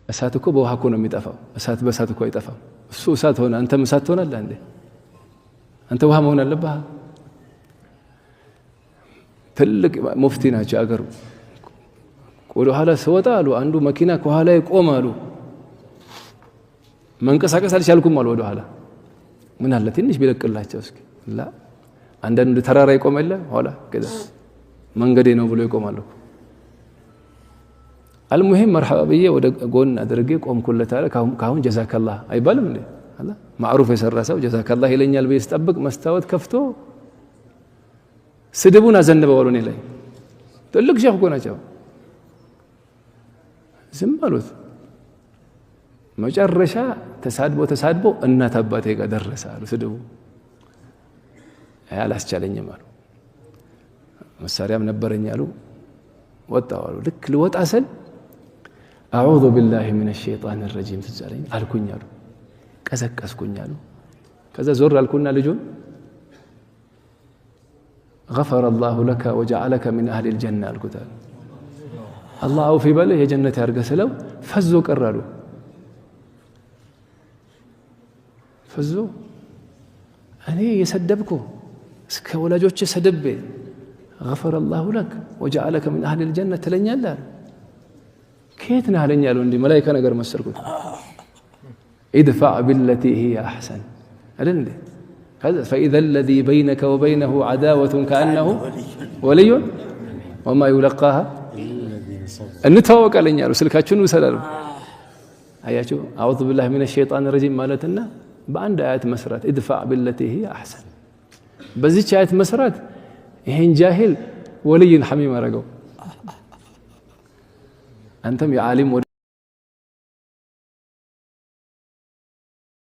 እሳት እኮ በውሃ እኮ ነው የሚጠፋው። እሳት በእሳት እኮ አይጠፋም። እሱ እሳት ሆነ፣ አንተም እሳት ትሆናለህ እንዴ? አንተ ውሃ መሆን አለብህ። ትልቅ ሙፍቲ ናቸው አገሩ። ወደ ኋላ ስወጣ አሉ አንዱ መኪና ከኋላ ቆም አሉ። መንቀሳቀስ አልቻልኩም አሉ። ወደ ኋላ ምን አለ ትንሽ ቢለቅላቸው እስኪ። ላ አንዳንዱ ተራራ ይቆም የለ ኋላ ከዛ መንገዴ ነው ብሎ ይቆማል እኮ። المهم መርሐባ ብዬ ወደ ጎን አድርጌ ቆምኩለት አለ። ካሁን ጀዛከላህ አይባልም እንዴ? ማዕሩፍ የሰራ ሰው ጀዛከላህ ይለኛል ብዬ ስጠብቅ መስታወት ከፍቶ ስድቡን አዘንበዋል እኔ ላይ። ትልቅ ሼኽ እኮ ናቸው። ዝም አሉት። መጨረሻ ተሳድቦ ተሳድቦ እናት አባቴ ጋር ደረሰ አሉ። ስድቡ አላስቻለኝም አሉ። መሳሪያም ነበረኝ አሉ። ወጣሁ አሉ። ልክ ልወጣ ስል أعوذ بالله من الشيطان الرجيم ትዝ አለኝ አልኩኝ አሉ። ቀሰቀስኩኝ አሉ። ከዛ ዞር አልኩና ልጁን غفر الله لك وجعلك من أهل الجنة አልኩት አሉ። አላህ አውፍ ይበልህ የጀነት ያርገህ ስለው ፈዞ ቀረ አሉ። ፈዞ እኔ የሰደብኩ እስከ ወላጆች ሰድቤ غفر الله لك وجعلك من أهل الجنة ትለኛለህ አሉ። ከየት ነህ አለኝ አሉ። እንዲህ መላኢካ ነገር መሰልኩት። ادفع بالتي هي أحسن አይደል እንዴ? فإذا الذي بينك وبينه عداوة كأنه ولي وما يلقاها እንተዋወቃለኝ አሉ። ስልካችሁን ውሰድ አሉ። አያችሁ፣ أعوذ بالله من الشيطان الرجيم ማለትና በአንድ አያት መስራት ادفع بالتي هي أحسن። በዚች አያት መስራት ይሄን ጃሂል ولي حميم አረገው። አንተም የዓሊም